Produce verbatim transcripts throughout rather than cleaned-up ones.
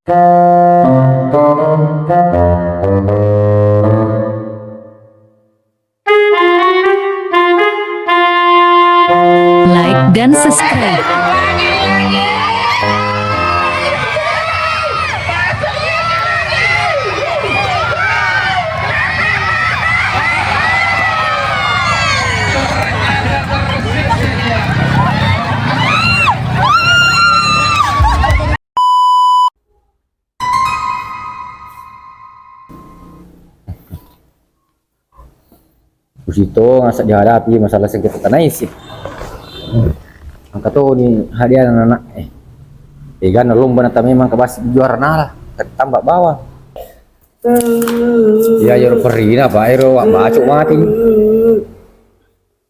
Like dan subscribe. Usito ngaseng dihadapi masalah sengketa tanah isi. Engka toni hadiah anak eh. Ega na lomba na tamai mangka basi juara nala tambah bawang. Iya, iyaro perrina, Pak, ero wabbacu mati.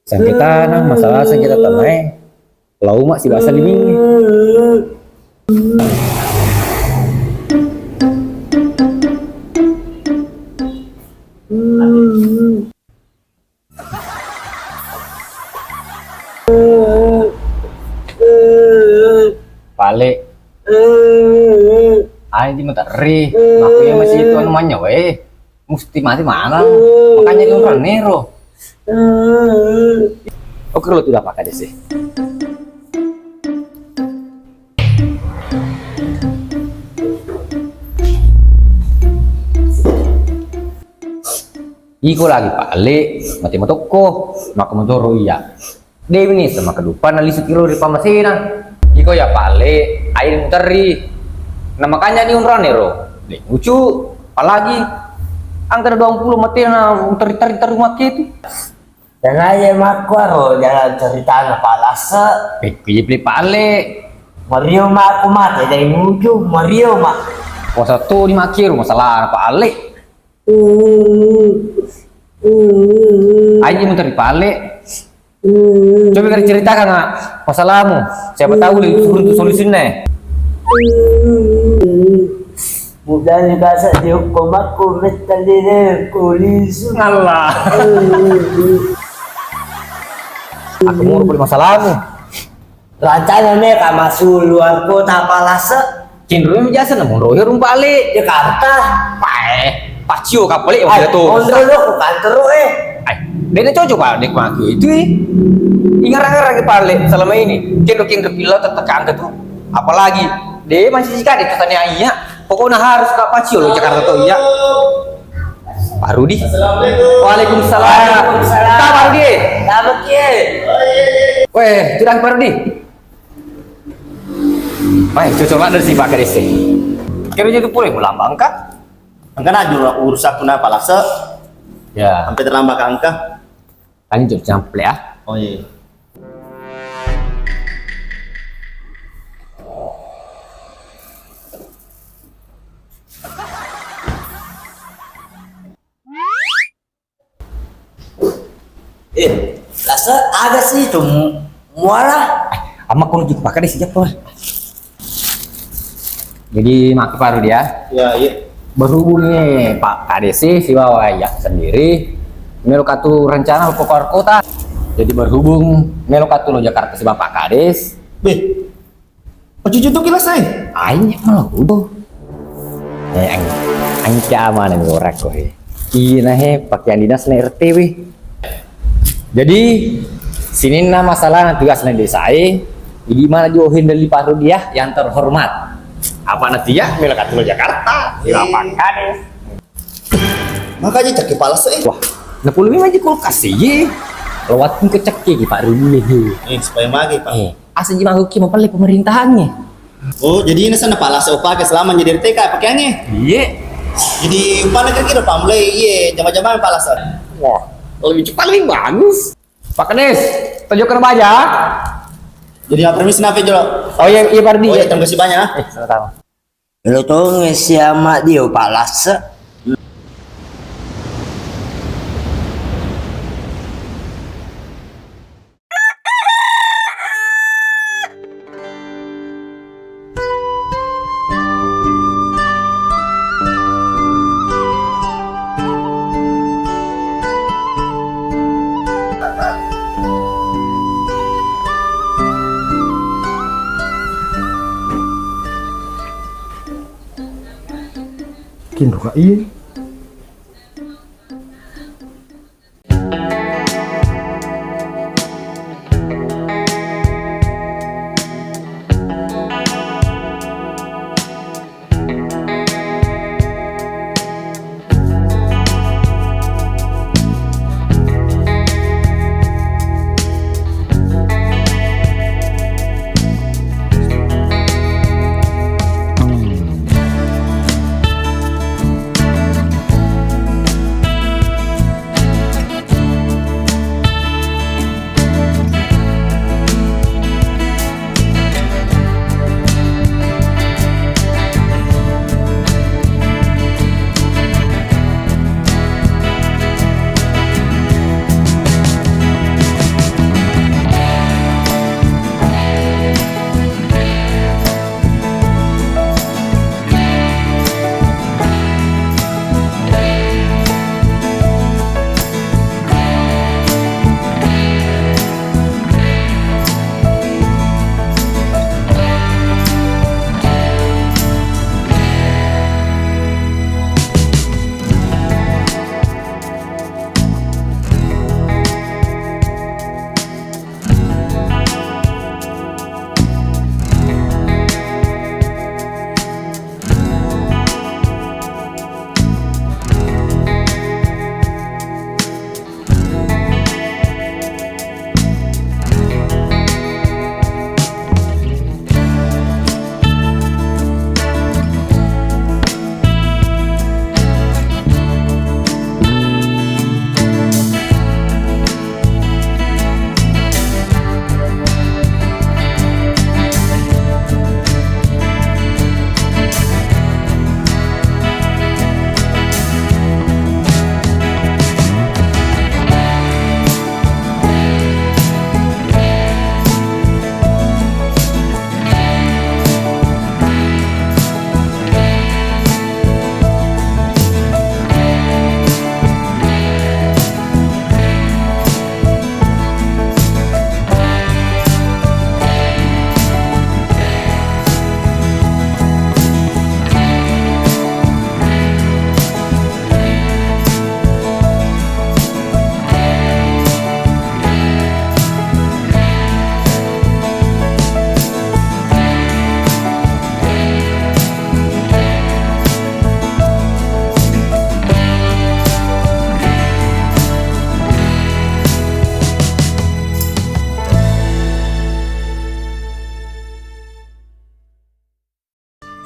Sengketa tanah, masalah sengketa tanah e. Lau mak sibasa limingnge. Pale. Aja di mata ri. Aku yang masih itu anu manya we. Musti mati mana? Makanya di orang nero. Oke, lo tidak pakai deh sih. Iko lagi pale, mate matokko, maka motoro iya. Dewi ni sama kedupa na lisu kilo ri pamasena. Iko ya pale, air muterri. Na makanya ni unrane ro. De ucu, apalagi angka dua puluh mate na muterri-terri terru makke tu. Jangan aja makkuaro jalan ceritana palase. Pikku je pale. Mario ma aku mate dari nuju, Mario ma. Puasa tu di makiru masalah pale. Aji muter pale. Coba kali ceritakan nggak masalahmu? Siapa tahu boleh suruh untuk solusinya. Mudani kasa diokko makko metta lele polisu. Allah. Aku mau masalahmu. Rancana me ka masuk luar kota palase. Cinru mi jasa na monro ya rumpa ale. Jakarta. Pae, pacio kapale waktu itu. Monro lo ku kantor eh. Ai, beda cocok pak dek maki itu eh. Ingarang-ngarang ke pale selama ini. Kendo-kendo pilot tekan ke tu. Apalagi de masih jika de tanya iya. Pokoknya harus ka pacio lo Jakarta to iya. Pak Rudi. Assalamualaikum. Waalaikumsalam. Waalaikumsalam. Pak Rudi. Selamat ya. Weh, sudah Pak Rudi. Weh, cocok banget sih Pak Kades. Kira jadi pulih mulambang kah? Engka na jura urusan kuna palase. Ya. Sampai terlambat angka. Kan jok cample ya. Oh iya. Eh, lasa aga sih itu mu- muara. Amma kono juga pakai deh sejak tuh. Jadi maaf Pak Rudi ya. Ya, iya. Berhubung nih Pak Kades sih si bawa ya sendiri. Melo katu rencana ke luar kota. Jadi berhubung melo katu lo Jakarta si Bapak Kades. Beh, Pacucu tu kilas ai. Aing mau. Eh, aing, aing kiamana mi orang ko he. Iya nah he, pakaian dinas na R T W. Jadi sininna masalah na tugas na desa e. Jadi mana jauhin dari Pak Rudi ya yang terhormat. Apa nanti ya, melo katulo Jakarta, di lapangan ya. Makanya cek kepala saya. Wah, napulumi aja kulkas iya. Lewat ke cek ki Pak Rudi. Eh, supaya magi Pak. Eh. Asa ji mangukki mapelle pemerintahangnge. Oh, jadi ini sana palasa upake selama jadi R T K pakaiangnge? Iye. Jadi upana kira-kira pamulai iye jama-jama palasa. Wah, lebih cepat lebih bagus. Pak Kades, tunjukkan baja. Jadi permisi nape jolo? Oh iya, iya Pak Rudi. Oh iya, terima kasih banyak. Eh, sama-sama. Lo tongnge siama dio palasa. Tinroka i.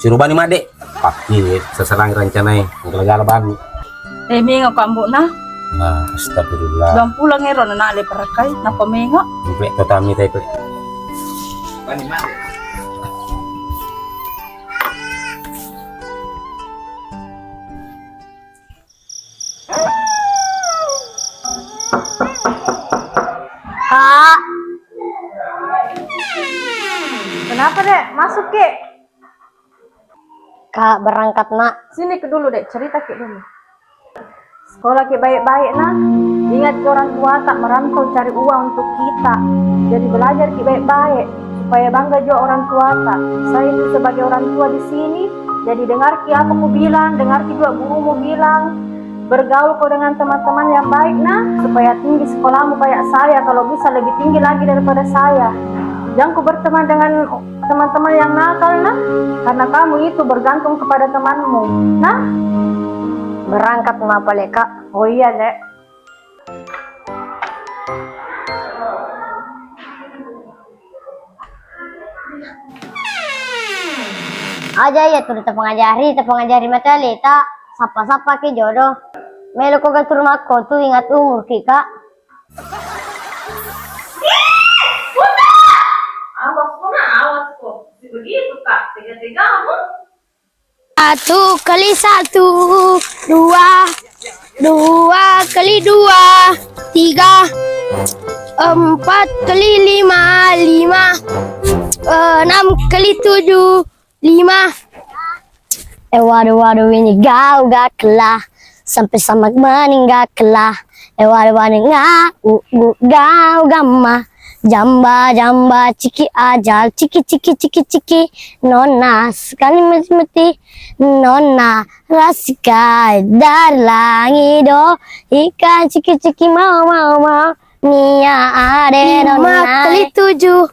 Sirubani madde, pakki seserang rencanae, gala-gala bani. Eh, mengo ko ambo'na? Nah, astagfirullah. Duang pulang ero na nale perekai, napa mengo? Mpe to tami tai pe. Bani madde. Kak. Kenapa, Dek? Masuk, Ki. Kak, berangkat, Nak. Sini ke dulu, Dek. Cerita ki dulu. Sekolah ki baik-baik, Nak. Ingat ki orang tua tak merantau cari uang untuk kita. Jadi belajar ki baik-baik. Supaya bangga juga orang tua ta. Saya itu sebagai orang tua di sini, jadi dengar ki apa ku bilang, dengar ki juga gurumu bilang. Bergaul kau dengan teman-teman yang baik, Nak, supaya tinggi sekolahmu kayak saya, kalau bisa lebih tinggi lagi daripada saya. Jangan ku berteman dengan teman-teman yang nakal, Nak, karena kamu itu bergantung kepada temanmu, Nak. Berangkat ma pale, Kak. Oh iya, Dek. Aja iya tu tapangajari, tapangajari mata leta, sappa-sappa ki jodoh. Melo ko ganturu makko tu ingat umur ki, Kak. Awas ko, Nak, awas ko. Si begitu, Kak, tega-tegamu. Satu kali satu, dua, dua kali dua, tiga, empat kali lima, lima, enam kali tujuh, lima. Eh, waduh, waduh, ini gau gak kelah. Sampai sama maning gak kelah. Eh, waduh, waduh, ngau, gau, gama. Jamba, jamba, ciki ajal, ciki, ciki, ciki, ciki. Nonna sekali mati, mati. Nonna rasika dari langi do. Ikan ciki, ciki, mau, mau, mau. Nia are nonna. Lima kali tujuh.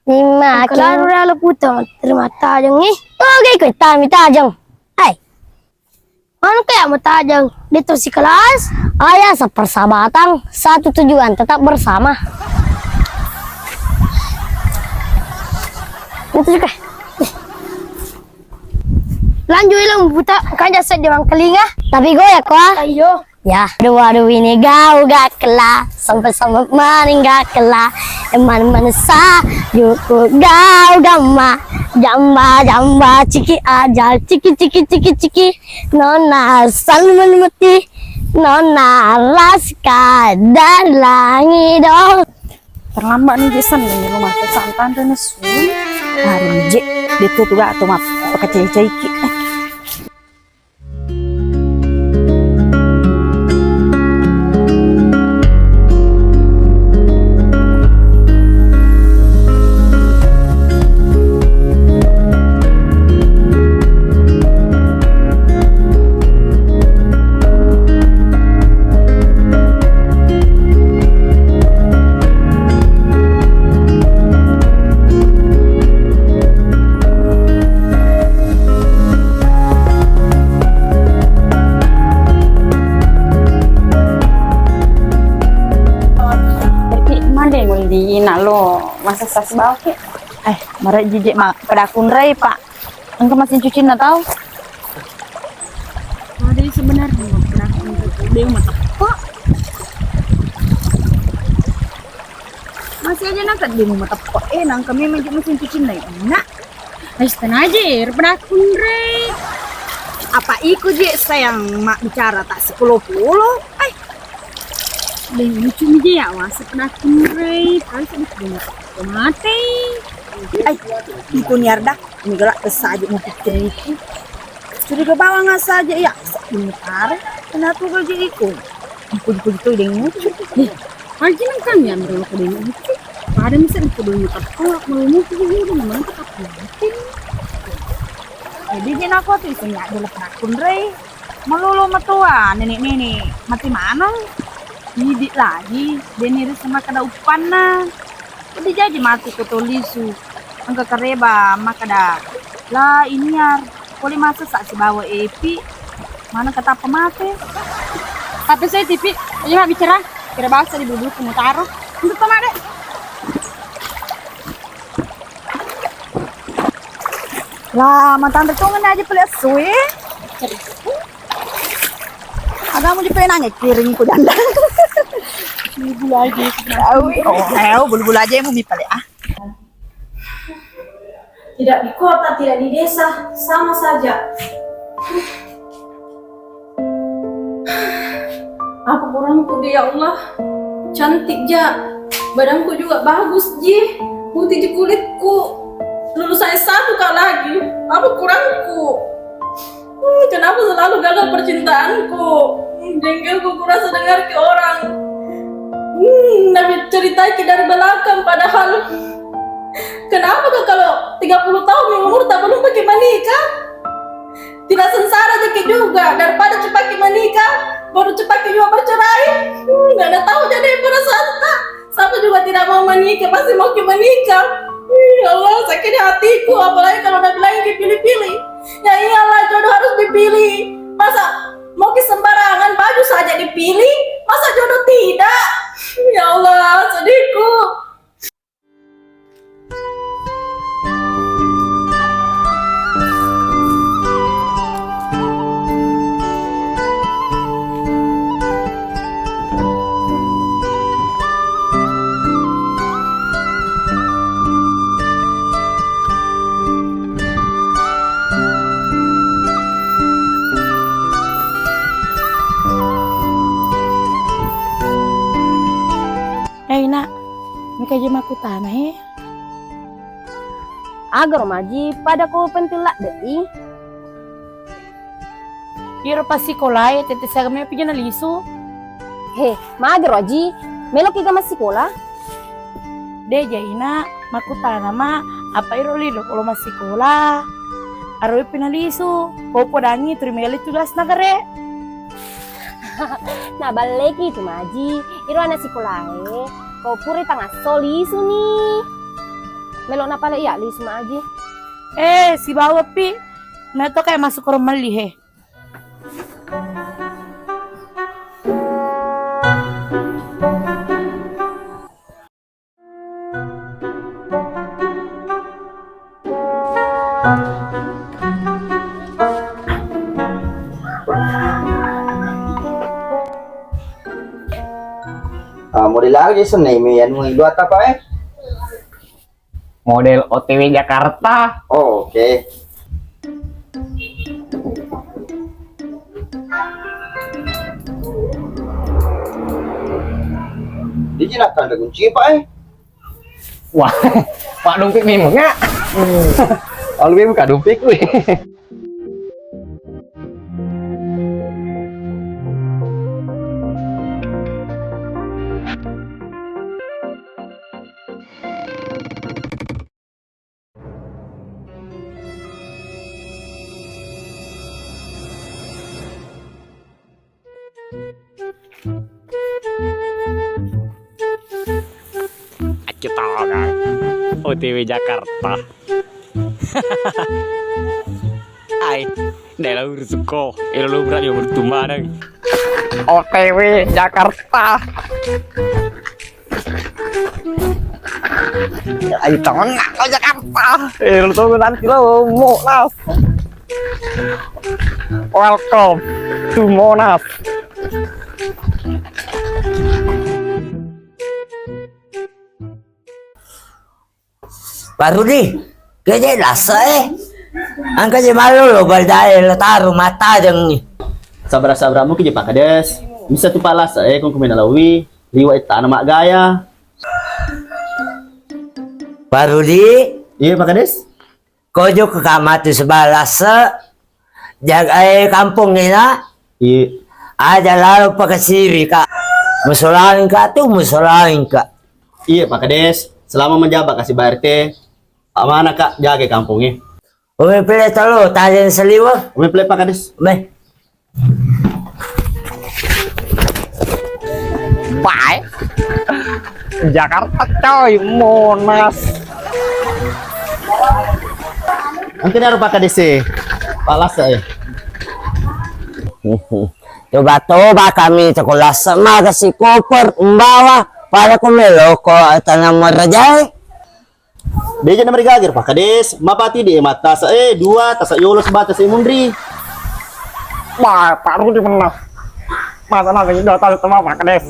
Lima kali. Kalau udah lo putar, terima tajeng nih. Oke, ikut tami tajeng. Hai. Mana kayak mau tajeng? Dia terus di kelas. Ayah sepersahabatan, satu tujuan, tetap bersama. Itu juga. Lanjut ilang buta, kan jasa di mangkelinga. Tapi goyak, wah. Ayo. Ya, dua dua ini gau gak kela, sampai sama maning gak kela. Eman manesa, juku gau gama. Jamba, jamba, ciki ajal, ciki, ciki, ciki, ciki. Nona salmon mati, nona raska dari langi dong. Terlambat nih, Jason, di rumah. Santan tuh nesu. Harus je, dia tuh tuh gak tuh map, pakai cai-cai ki. Tapi mande mundi ina lo masa sas bau ke. Eh, mara jijik ma pedakunrai, Pak. Engka mesin cucinna tau? Ada sebenarnya pedakunrai. Dia mau tepok. Masih aja nangka dia mau tepok. Eh, nangka memang mesin cucinna. Enak. Ais tenaje, rupadaku nre. Apa iko je sayang mak bicara tak sepuluh-puluh? Ai. Deng lucu mi je ya, wasa padaku nre. Paling sedih deng mate. Ai, iko niarda, ini galak saja mau pikir iku. Curiga bawang saja ya, ini tare. Kenapa gaji iko? Iko, iko, iko deng lucu. Aji nang kami yang berlaku dengan itu. Pada bisa dipodoi teppa, melulu itu juga memang tetap mati. Jadi jena aku tuh iseng ya dulu pernah kunrei. Melulu metua nenek-nenek mati maneng. Idik lagi, deniri sama kada upanna. Jadi jaji mati ko tolisu. Engka kareba makkada, la iniar, pole masessa sibawa epi, maneng katappa mate. Tapi saya tipi, aja mak bicara, kira bahasa di bulu-bulu kumutaro. Untuk to mak dek. La, matang tongeng aja pale esso e. Agamu je pale nange kiring ku janda. Bulu-bulu aja. Awi, oh, eh, bulu-bulu aja mu mi pale ah. Tidak di kota, tidak di desa, sama saja. Apa kurangku di, ya Allah? Cantik ja, badanku juga bagus ji, putih ji kulitku. Lulusan S satu kak lagi. Apa kurangku? Hmm, kenapa selalu gagal percintaanku? Hmm, jengkelku kurasa dengar ke orang. Hmm, nabi cerita ke dari belakang, padahal kenapa kak kalau tiga puluh tahun yang umur tak belum pakai menikah? Tidak sengsara jaki juga daripada cepat menikah, baru cepat juga bercerai. Hmm, nggak ada tahu jadi perasaan tak. Siapa juga tidak mau menikah, pasti mau ki menikah. Ih, ya Allah, sakit hatiku, apalagi kalau udah bilang ki pilih-pilih. Ya iyalah, jodoh harus dipilih. Masa mau ki sembarangan, baju saja dipilih, masa jodoh tidak? Ya Allah, sedihku. Eh, Nak, mika je makkutana, he? Agaro maji pada ko penting ladde'i. Iyaro passikolae tette siaga mepi jana lisu. He, magaro aji, meloki ga massikola? De' jaina makkutana ma, apa iro lino ko lo massikola? Aroe pi nalisu, ko podangi turi meli tugas nagare. Naballeki tu Maji, iro ana sikolae, ko pura tangasso lisu ni. Melo napale iya lisu Maji. Eh, sibawa pi, meto kayak masuk ke rumah lihe. Ah, model aga senne mi anu ilu atapa eh? Model O T W Jakarta. Oh, oke. Iki nakkanda kunci, Pak, eh? Wah, Pak Dumpik memang ya. Lalu memang Kak Dumpik, wih. Accu tau kan. O T W Jakarta. Ai, dai la urusukko. Elo lo berani bertumana. O T W Jakarta. Ayo, temen, ke Jakarta. Eh, lu tau nanti lo mau las. Welcome to Monas. Pak Rudi, ke je lasa eh. Engka je malu lo baldae lo taru mata jengi. Sabra-sabramu ki je Pak Kades. Bisa tu Pak lasa eh kong kumena lawi liwa ittana maggaya. Pak Rudi. Iya Pak Kades. Kojo ke kamatu sebelah lasa. Jaga eh kampung ni nak. Iya. Aja lalu pakasiri kak. Musolangka tu musolangka. Iya Pak Kades, selama menjabat kasih Pak R T, amanah kak jaga kampungnya. Umi pele talo tajeng seliwa. Umi pele Pak Kades. Umi. Bye. Jakarta coy, Monas. Engka daro Pak Kades e. Pak Lasa e. Toba-toba kami sekolah sama ke si koper membawa pada ku meloko tanam merajai. Deja na marigaga Pak Kades, mapati de mattasa e dua tasa yolo seba tasa munri. Wah, Pak Rudi menang. Masa nanti dua tahun sama Pak Kades.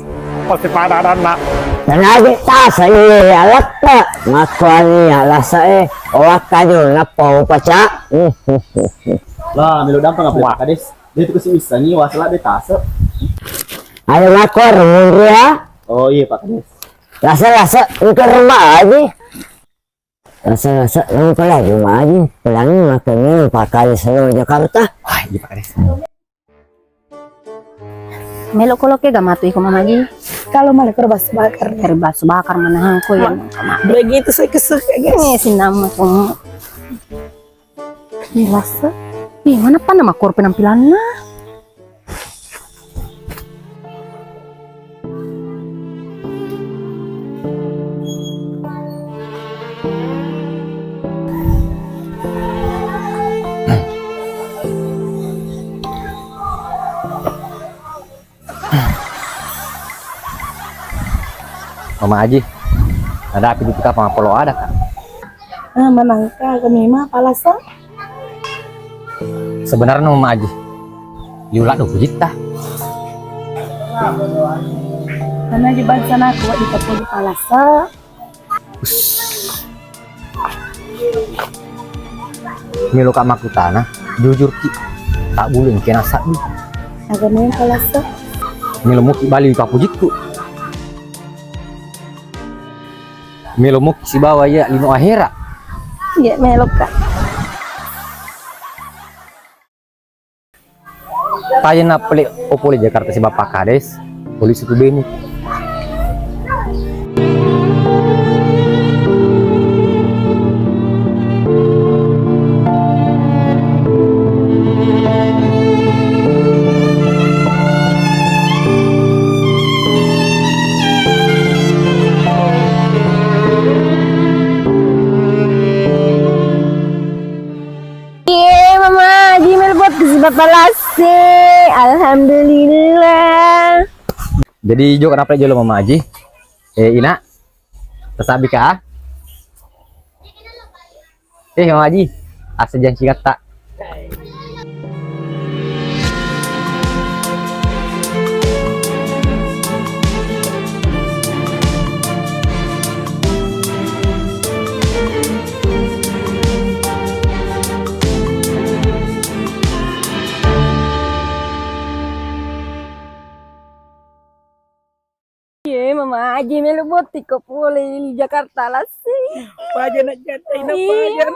Pasti pada ada nak. Tenaga tasa iya alakka. Makuani alasa e. Owakka jo nappa upaca. Lah, melo dampang apa Pak Kades? Dia tuh kesini sani wasala de tasa. Ayo makor munri ya. Oh iya Pak Kades. Lasa, lasa, engka rumah aja. Lasa, lasa, engka lagi rumah aja. Pelangi makan ini Pak Kades selalu Jakarta. Wah, iya Pak Kades. Melo koloke ga matu iko mamaji. Kalau malah kerbas bakar. Kerbas bakar mana hangko ya. Begitu saya kesel kayak gini. Eh, sinama tuh. Ih, lasa. Ih, mana pa nama kor penampilanna? Mama Aji, ada api di tukang pangapolo ada, Kak? Ah, manangka kami mah palasa. Sebenarnya Mama Aji, yula dua puluh juta. Karena di bangsa aku di toko di palasa. Melo ka makkutana, jujur ki. Tak boleh kena sabbi. Agama yang palasa. Melo muki bali papujikku. Melo muki sibawa iya lino ahera. Iya melo ka. Tajenna pole, o pole Jakarta sibawa Pak Kades, polisi tu beni. Bapak Lassi, alhamdulillah. Jadi, jokka napale jolo Mama Aji. Eh, Ina, tasabbi ka? Eh, Mama Aji, asa janci katta. Iye, Mama Aji melo botting ko pole ri Jakarta, Lassi. Paja na jattai na paja.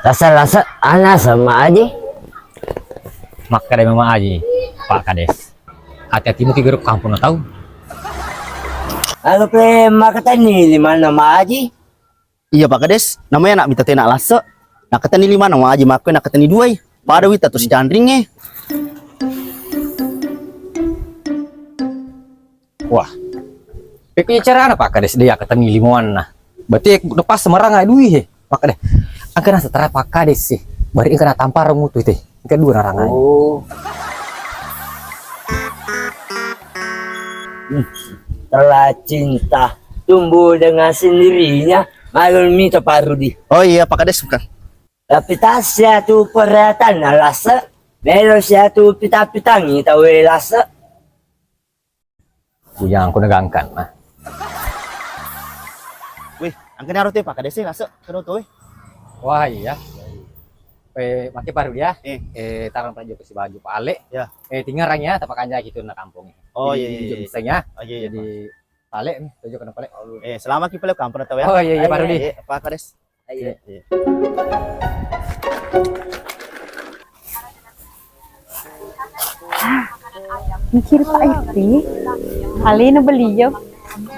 Lasa, lasa, ana sama Aji. Makkeda Mama Aji, Pak Kades. Hati-hati muki guru kampung na tau. Lalu pe makatani limanna Ma Aji. Iya, Pak Kades, namanya anak mita tena lasa. Nakatani limanna Ma Aji makko nakatani duai. Pada wita tu si Canring e. Wah. Pekko carana Pak Kades de yakatani limanna. Berarti lepas semarang ai dui he. Pak Kades. Angka nasa tara Pak Kades sih. Bari angka na tamparang mutu te. Kedua narangai. Oh. Hmm, telah cinta tumbuh dengan sendirinya, maklum mita Pak Rudi. Oh iya, Pak Kades bukan. Tapi tas ya tu perhatian lasa, melo sia tu pita-pitangi tawe lasa. Bujangku negangkan, nah. Wih, angkene aro te Pak Kades e, lasa, kado to, wih. Wah, iya. Eh, make baru dia. Eh. Eh, tarang tajo ke si baju pale. Ya. Eh, tinggal orangnya, tapak kanja gitu na kampung. Oh, iya, iya, iya. Bisa ya. Oh, iya, iya, jadi pale nih, tajo kena pale. Eh, selamat ki pale kampung atau ya. Oh, iya, iya, baru dia. Iya, Pak Kades. Iya. Mikir Pak R T, alena beliau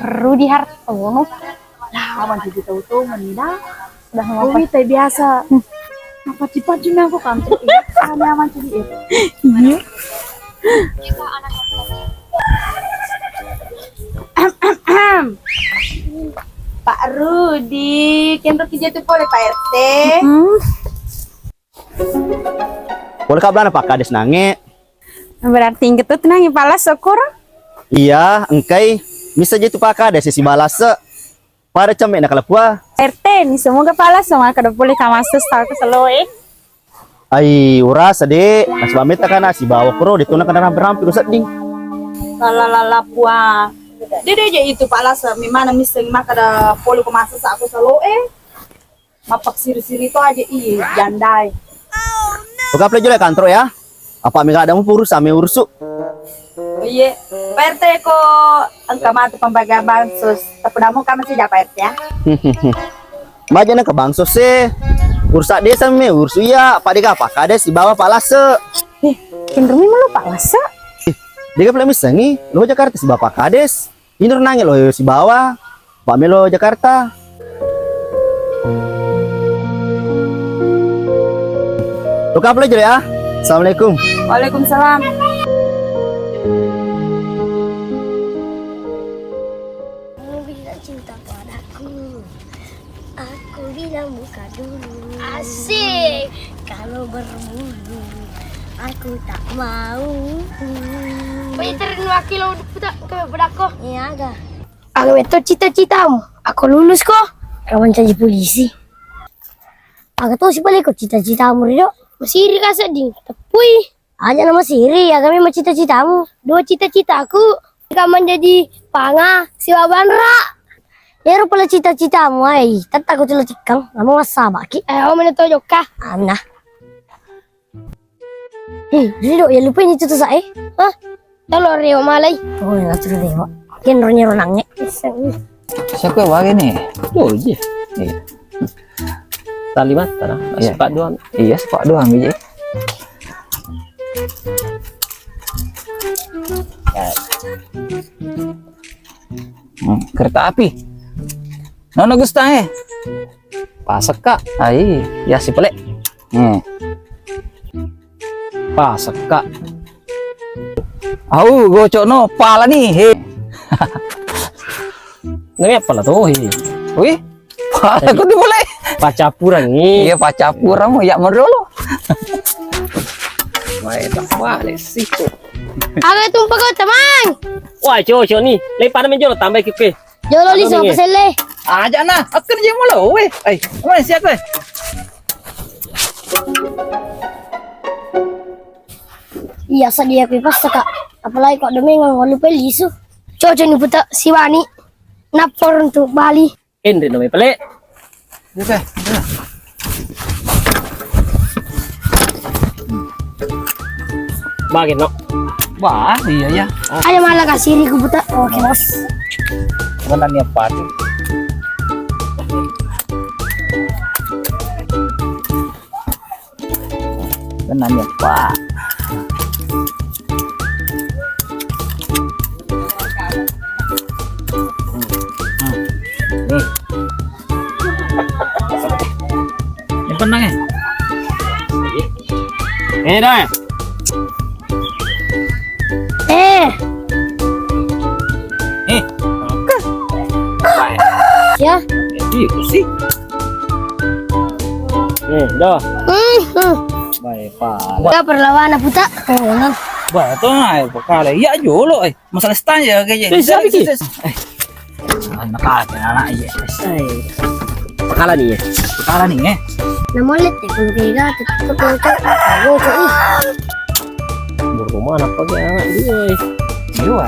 Rudi Hartono. Lah, aman jadi tahu-tahu menida. Sudah mau apa? Tapi biasa. Hmm. Apa cepat juga aku kantor ini. Kami aman jadi itu. Iya. Pak Rudi, kenro ki jatu pole Pak R T. Hmm. Pole ka belana Pak Kades nange. Berarti engke tu nange pala syukur. Iya, engkai. Bisa jatu Pak Kades si balasa. Pada cemme na kalapua. R T ni semoga pala sama kada pole ka masuk sal ke saloe. Ai, urasa, Dek. Nasaba metta kana sibawa koro, de tona kana rampe-rampe ko sedding. Lala, lala, puang. Dede je itu Pak Lasa, memana misseng maka da pole ko masa sa ko salo e. Mappaksiri-siri to aja i jandai. Oke, apply jolo kantor ya. Apa mega ada mu purus ame urusu. Iye, Pak R T ko engka matu pembagian bansos. Tapi namu kami sih Pak R T ya. Maja nengka bansos e. Urusak desa me urus iya, Pak Deka, Pak Kades sibawa Pak Lase. Eh, kenrumi melo Pak Lase? Eh, dega pula missengi, lo Jakarta sibawa Pak Kades. Ini nange lo sibawa, Pak melo Jakarta. Lo kapal aja ya. Assalamualaikum. Waalaikumsalam. Kamu bilang cinta padaku. Aku bilang buka dulu. Asik. Kalau berbulu, aku tak mau. Wih, terus wakil lo putar ke bedako. Iya, aga. Aga metto cita-citamu? Aku lulus ko. Kamu jadi polisi. Aga to sipaleko cita-citamu, Rido? Masiri ka sedding. Tepui. Aja nama siri, aga memang cita-citamu? Dua cita-citaku. Ka menjadi panga siwa banra. Ero pala cita-citamu, ai. Tetta ko tula tikkang, nama massabaki. Eh, oh, mana to jokka? Anna. Eh, Rido, ya lupa ini tutusa e. Hah? Talo rewa malai. Oh, ya tutu rewa. Kenro nyero nange. Siapa wae ni? Tuh, ji. Iya. Tali mata, nah. Iya. Sepak doang. Iya, sepak doang, biji. Hmm, kereta api. Nono Gusta, eh. Pasekka. Ai, ya si pele. Hmm. Pasekka. Au, gocok no pala ni, he. Nami apa lah tuh, he. Wih. Aku dimulai. Paccappurangngi. Iya, paccappurangngi. Ya, mau dulu. Wah, enak banget sih. Aku tumpah kau, teman. Wah, cocok nih. Lepas main jolo, tambah kike. Jolo, Liso, pesen le. Aja nah, aku kerja mulu, weh. Eh, mana siap, weh? Iya, sadia ku ipassa, Kak. Apalagi kok demengang, walu pe lisu. Cocok ni puta siwani. Napor untuk Bali. Enre no pele. Oke. Bagi no. Wah, iya ya. Ayo malah kasih ku puta. Oke, Bos. Mana ni apa tu? Tenang ya, Pak. Nih. Ini tenang ya. Ini dah. Eh. Eh. Ya. Itu sih. Nih, dah. Hmm, hmm. Baik, Pak. Ya, perlawanan puta. Oh, nah. Wah, itu nah, pekale. Iya, jolo, eh. Masalah stand ya, kayaknya. Eh, siapa ki? Eh. Anak aja, anak iya. Eh. Pekala nih ya. Pekala nih ya. Nah, mau lihat ya, kalau kayak gitu, tuh, tuh, tuh, tuh, tuh, ih. Baru mana pakai anak dia, eh. Iya.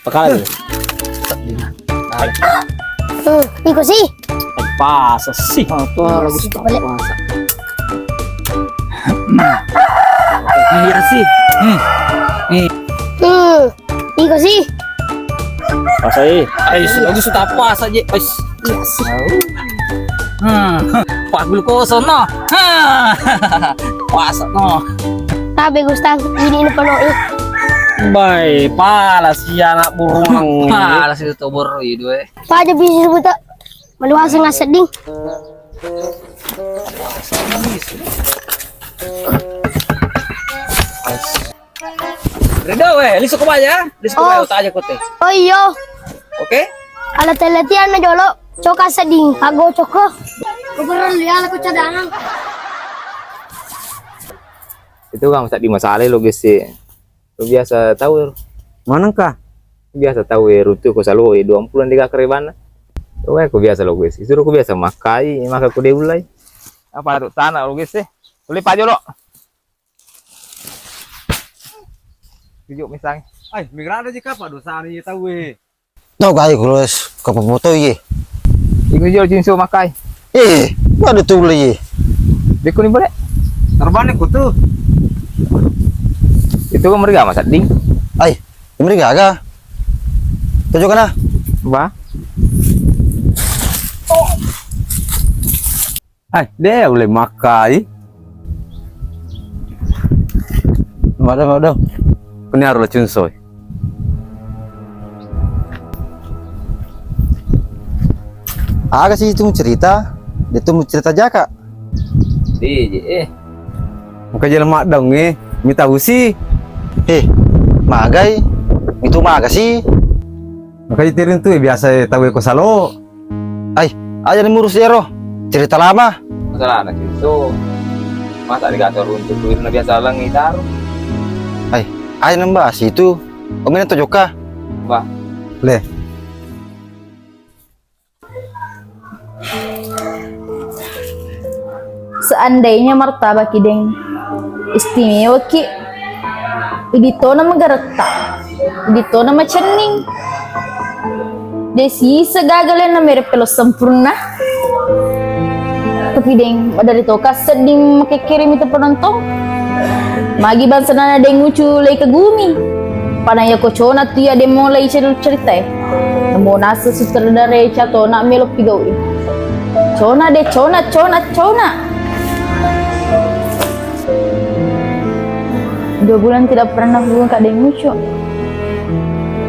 Pekala nih. Hmm, iko sih. Pas sih. Oh, tuh, lagu suka balik. Puasa. Nah. Iya sih. Hmm. Nih. Hmm, iko sih. Pas sih. Eh, lagu suka puasa aja. Pas. Iya sih. Hmm. Pak glukosa no. Ha. Puasa no. Tabe Gustang, ini ini penuh. Bai, pala si anak burung. Pala si to burung itu, eh. Paja bisi sebuta. Maluasa ngasih ding. Rido we, lisu ko baja, lisu ko baja, oh, uta aja kote. Oh iyo. Oke? Ala teletian na jolo, coka seding, pago coko. Ko perlu liala ko cadangan. Itu kan tadi masalah lo gese. Lu biasa tau, manengka? Biasa tau e, runtu ko salo e, dua puluh dega kerebanna. Tuwe ko biasa lo guys. Isuro ko biasa makai, maka ko de ulai. Apa tu tanah lo guys e. Boleh pak jolo. Tujuk misang. Ai, migrana je kapa dosa ni tau e. Tau gai kulo es kapapoto iye. Iku jo cinsu makai. Eh, pada tu le iye. Beko ni boleh. Terbane ko tu. Itu kan mereka masak ding. Ai, mereka aga. Tujuk kana. Ba. Ai, de ulle makkai. Madam, madam. Kuni aru la cunsoi. Aga si itu cerita, itu cerita jaka. Di, eh. Maka jalan madang eh, mita usi. Eh, magai, itu maga sih. Maka itu rintu biasa tahu ko salo. Ai, aja ni murus ero. Cerita lama. Masalah anak itu. Masa digator untuk duit na biasa lang itar. Ai, aja nembahas itu. Omena to joka. Wah. Le. Seandainya martabak ki deng istimewaki, idi tona magaretta, idi tona macenning. De sisa gaga lenna mere pelo sempurna. Tapi deng, madari toka sedding makekkere mita penonton. Magi bangsa nana deng ucu lei ke gumi. Pana ya kocona tu ya demo lei cerita e. Namo nasa sutradara e cato nak melo pigau e. Cona de cona, cona, cona. Dua bulan tidak pernah hubungan Kak Deng Ucu.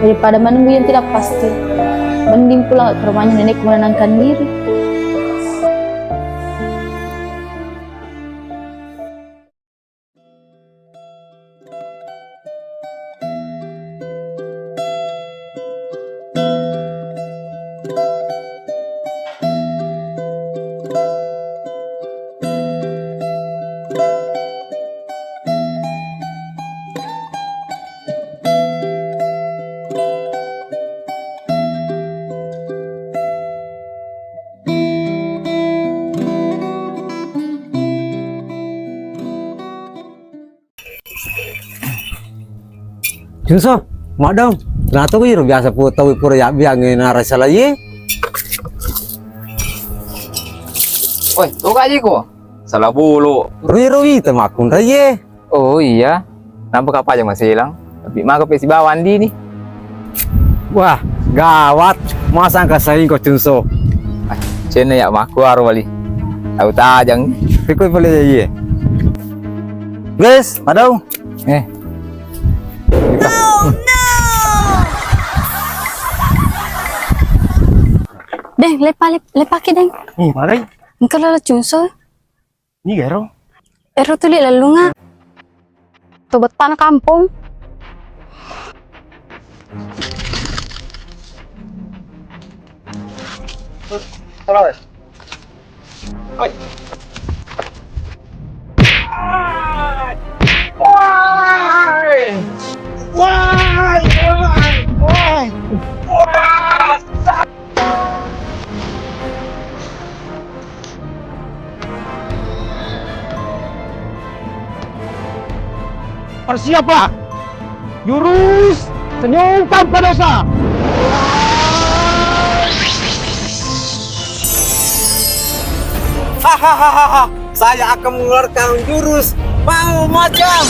Daripada menunggu yang tidak pasti, mending pulang ke rumahnya nenekku menenangkan diri. Junso, maddong. Nato ko iro biasa pu tau pura yabbiang e narasa laie. Oi, to kaji ko. Salah bulu. Rui-rui te makkunraie. Oh iya. Nampa ka paja maselang. Tapi maka pe sibawa Andi ni. Wah, gawat. Masa engka saing ko Junso. Ah, cenne ya makku aro wali. Tau tajang. Pikoi pale ye. Guys, madau. Eh. Deng, lepa, lep-, lepaki, Deng. Ih, magai. Engka lalo Junso. Ni garo. Ero tuli lellunga. To bettana kampong. Terus. Oi. Woi. Woi, woi, woi. Woi. Persiaplah! Jurus senyum tanpa dosa! Hahaha, saya akan mengeluarkan jurus mau macam.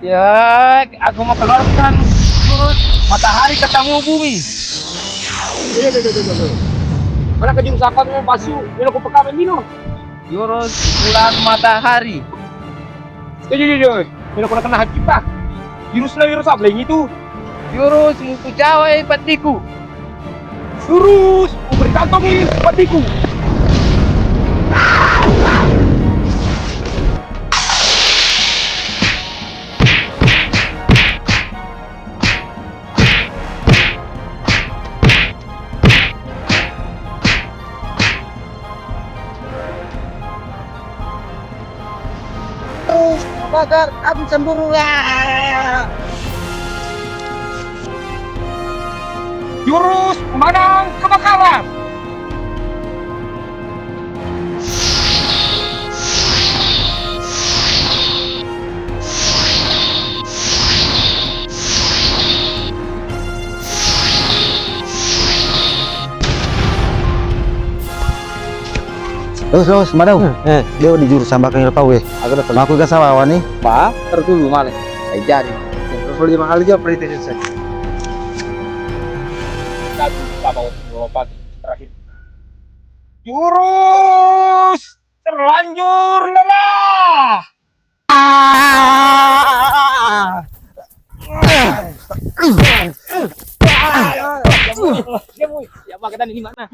Ya, aku mau keluarkan jurus matahari ketemu bumi. Iya, iya, iya, iya, iya. Mana ke jurus apa tuh, Pasu? Ini aku peka main dino. Jurus bulan matahari. Setuju, jujur. Ini aku kena hati, Pak. Jurus na jurus apa lagi itu? Jurus mupu cawai patiku. Jurus uberi kantongi patiku. Bakar, aku cemburu. Ah. Jurus pemanang kebakaran. Terus, terus, madau. Eh, dia di jurus sambakan ilo tau, eh. Aku datang. Aku gak salah, wani. Ba, terus dulu, male. Eh, jadi. Terus, lebih mahal juga, perintah selesai. Tadi, kita mau lompat terakhir. Jurus terlanjur lelah. Ya, boy. Ya, boy. Ya, Pak, kita ini mana?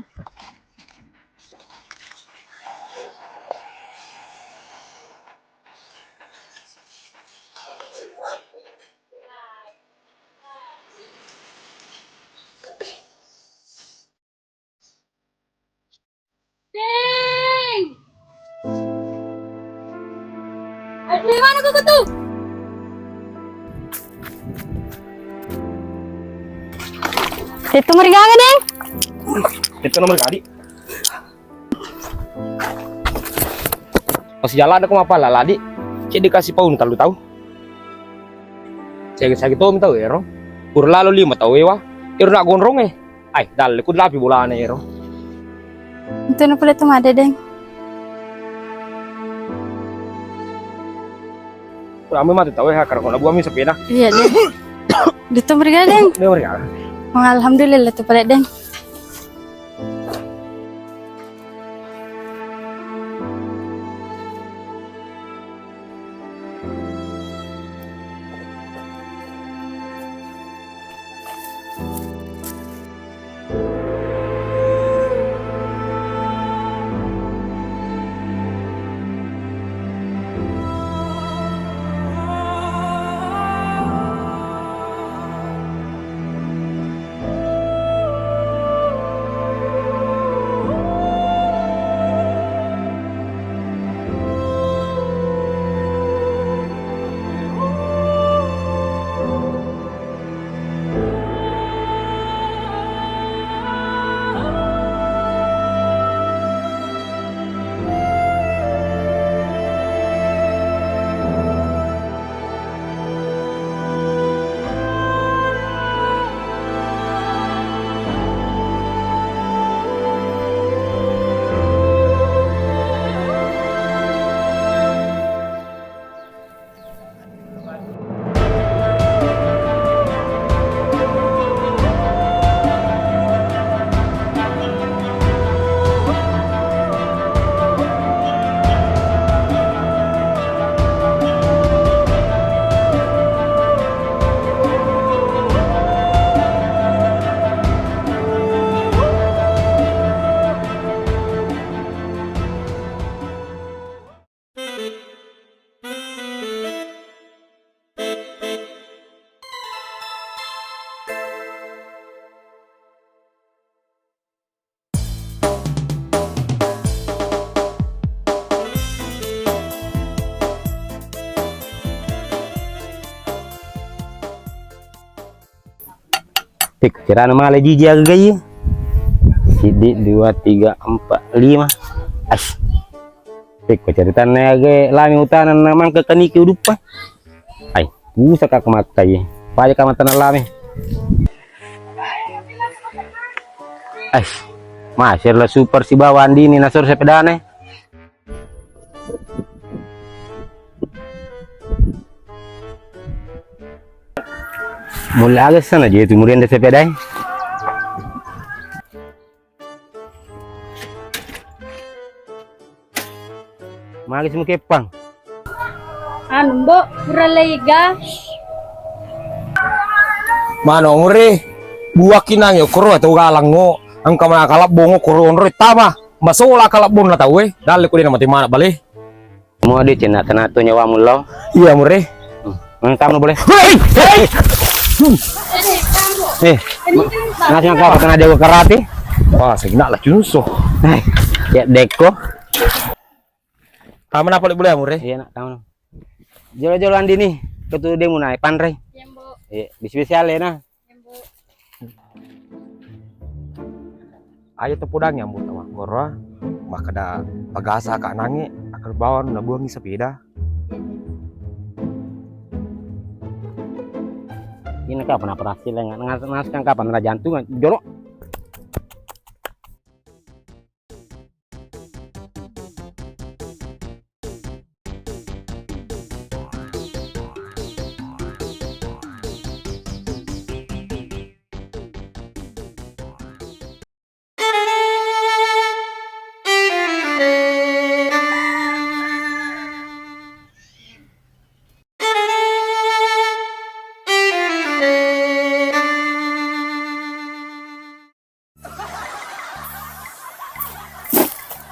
Deng! Aduh, mana kau tu? Itu merigaga, Deng. Itu nomor kali. Pas jalan aku mapala ladi. Cek dikasih paun talu tau. Sagi-sagi to mi tau ero. Pura lalo lima tau ewa. Ero nak gondrong eh. Ai, dalle ku lapi bolana ero. Itu na pole tu made, Deng. Rame matu tau e, ha, karena buami sepeda. Iya, Deng. Itu meriga, Deng. Dia meriga. Wah, alhamdulillah tu pale, Deng. Pekko carana mala jiji aga gai. Siddi, dua, tiga, empat, lima. As. Pekko caritanna aga lami utana na mangka kaniki uduppa. Ai, pusaka makkai. Paja ka matana lami. Ai. Masih la super sibawa Andini nasor sepedane. Mulle aga sana je tu murian de sepedai. Magi semu kepang. Anu, Mbok, pura leiga. Mano, Mure, buakki nangi, okoro atau galangngo, engka mana kalabbongo, okoro onroi tama, masola kalabbonna tau, eh, dalle ko dena mate mana bale. Mo de cena tena tu nyawamu lo. Iya, Mure. Hmm. Engka mana boleh. Hei, hei. Eh, nasi ngka apa kena dia karate? Wah, segina lah cunso. Eh, ya deko. Tama napa le boleh, Mure? Iya, nak, tama. Jolo-jolo Andini, ketu demu naik panrai. Iya, Mbok. Iya, bisi-bisi ale na. Iya, Mbok. Aja tepudangi ambo tawakoro, makkeda pagasa ka nange, akan bawang nabuangi sepeda. Ini kapan operasi le, ngas-, ngas-, kapan na jantung, jorok.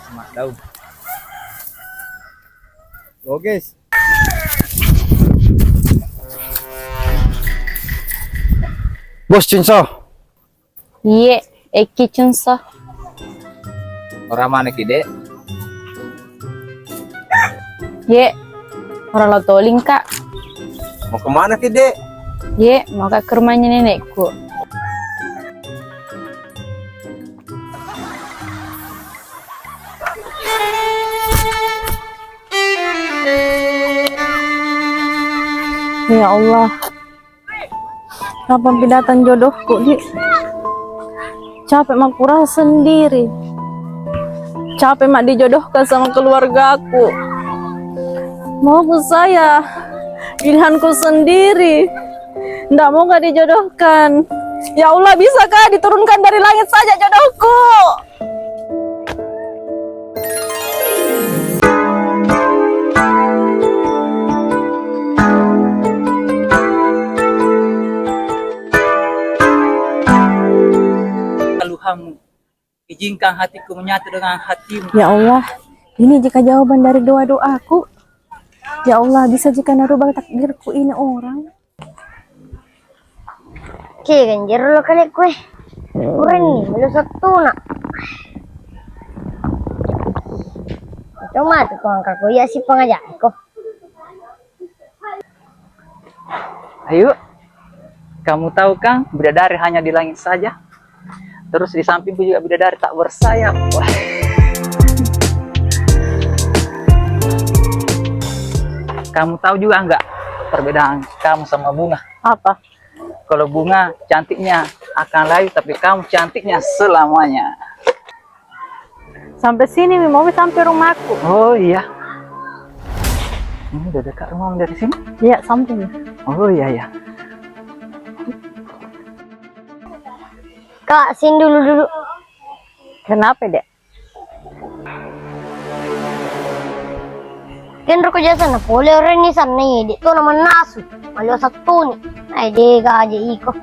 Mak daun. Logis. Bos Cinso. Iye, Eki Cinso. Ora mana ki, Dek? Ye, orang lo toling, Kak. Mau kemana ki, Dek? Ye, mau Kak ke rumahnya nenekku. Ya Allah. Kapan pi datang jodohku, Di? Capek makurasa sendiri. Capek mak dijodohkan sama keluargaku. Mauku saya, pilihanku sendiri. Ndak mau gak dijodohkan. Ya Allah, bisakah diturunkan dari langit saja jodohku? Keluhanmu. Izinkan hatiku menyatu dengan hatimu. Ya Allah, ini jika jawaban dari doa-doaku. Ya Allah, bisa jika narubah takdirku ini orang. Ke ganjero lo kale kue. Kurenni melo settuna. Itu matu ko angka ko iya si pangajako. Ayo, kamu tahu kan bidadari hanya di langit saja. Terus di sampingku juga bidadari tak bersayap. Wah. Kamu tahu juga nggak perbedaan kamu sama bunga? Apa? Kalau bunga cantiknya akan layu, tapi kamu cantiknya selamanya. Sampai sini mi, mau sampai rumahku. Oh iya. Ini udah dekat rumah dari sini? Iya, sampai mi. Oh iya, iya. Kak, sini dulu, dulu. Kenapa, Dek? Kenro ko jasa na pole orang ni sana ye, Dek, to na mannasu. Malu satu ni. Ai, de gaje iko.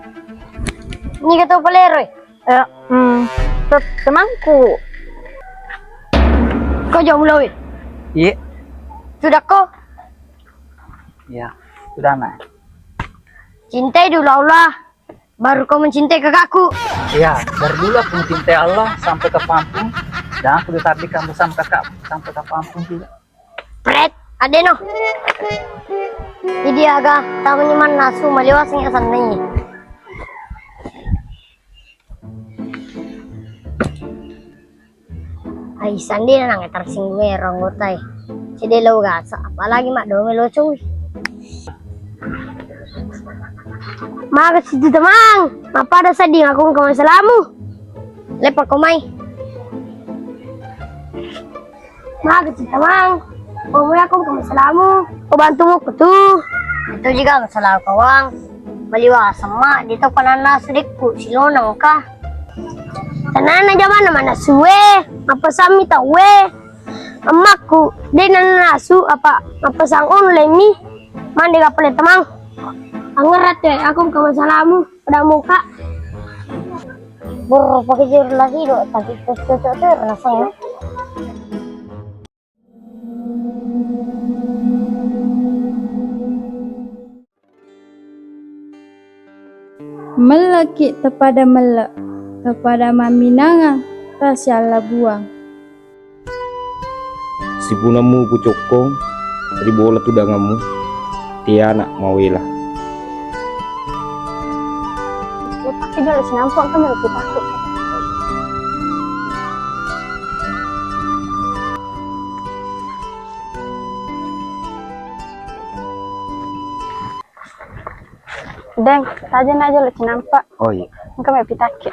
Ni kata palero. Eh, hmm, te-, temanku. Kau jauh mulai. Iya. Sudah kau? Iya, sudah, Nak. Cintai dulu Allah, baru kau mencintai kakakku. Iya, dari dulu aku mencintai Allah sampai kapanpun, dan aku ditakdirkan bersama kakak sampai kapanpun juga. Pret, adeno. Jadi aga tamani mannasu malewa sing asanna. Isang de' nang tersinggung ero anggotae. Cedde' lo gasa, apalagi maddomi lo cuy. Maga situ temang, mappada sedding aku engka masalamu. Lepa ko mai. Maga situ temang, ko mai aku engka masalamu. Ko bantu mo ko tu. Itu juga masalah kawang. Maliwa semma, di to pananna sedekku silonang ka. Tanana jamanna manasue, mappesammi tauwe. Emmakku, de' nanasu apa mappesang online mi. Mande ga pale temang. Angerat ya, aku engka masalamu, pada muka. Burro pakai jeruk lagi do, tapi cocok tuh rasanya. Melle'ki' tapada melle', tapada mamminangeng, tasialla buang. Sipunammu kucokkong, ri bola tudangammu, tiana' mawela. Lepakke jolo sinampa' engka melo kupake. Deng, tajenna jolo cinampa'. Oh iya. Engka melo pitakke.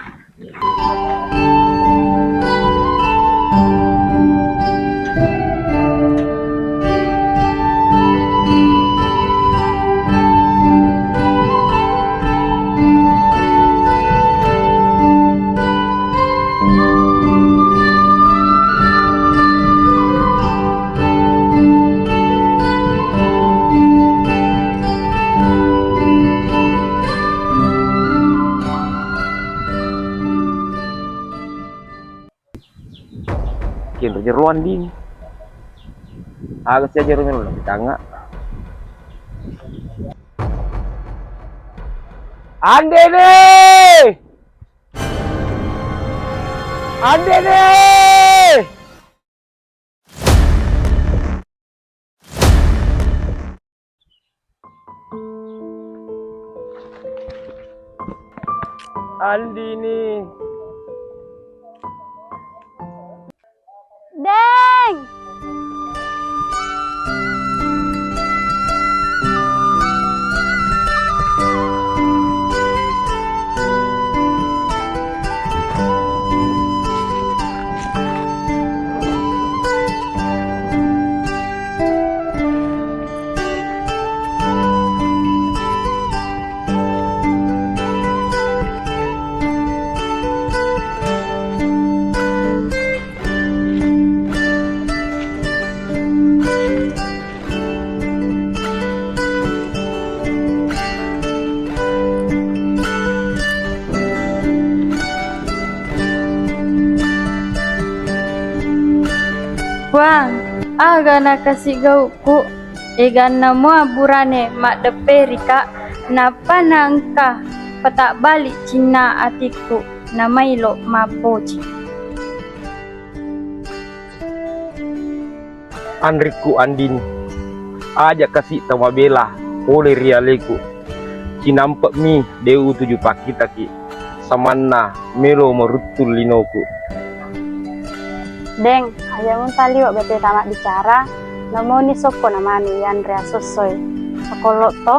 Kenro jeroan dini. Aga sia jero melo napitangnga. Andene! Andene! Andini. Deng! Puang, aga nakasi gau'ku? Eganna mua burane maddeppe rika, nappa naengka patabbali cinna atikku, namailo mappoji. Anrikku Andini, aja kasi tamabela pole ri aleku. Cinampe'mi de utuju pakkitaki, samanna melo maruttung linoku. Deng, aja muntaliwa bete tama bicara, namoni sokko namanu yanre asossoi. Pakollo to.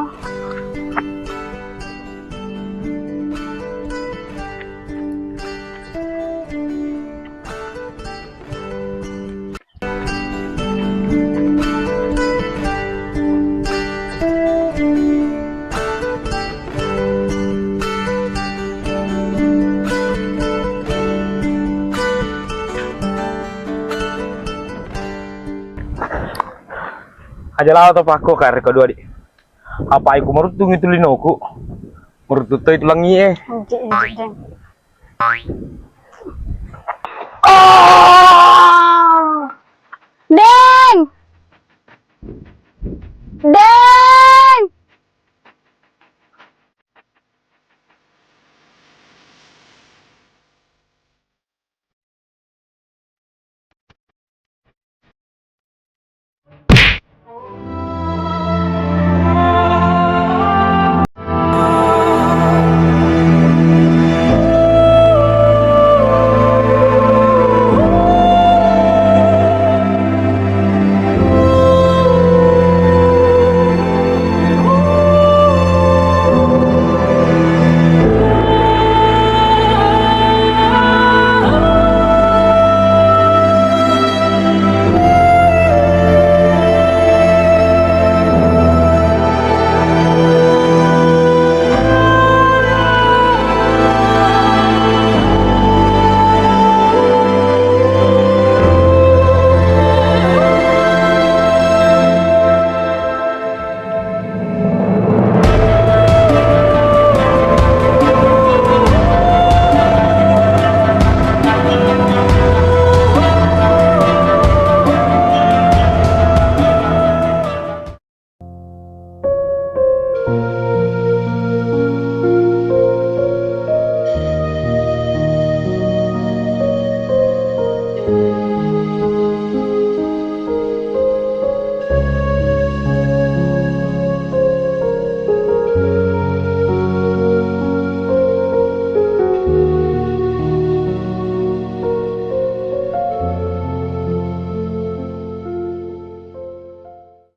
Aja lao to pakko ka rekko dua di. Apa iku maruttung itu linoku. Maruttung to itu langi e. Enti, enti, Deng. Oh! Deng! Deng!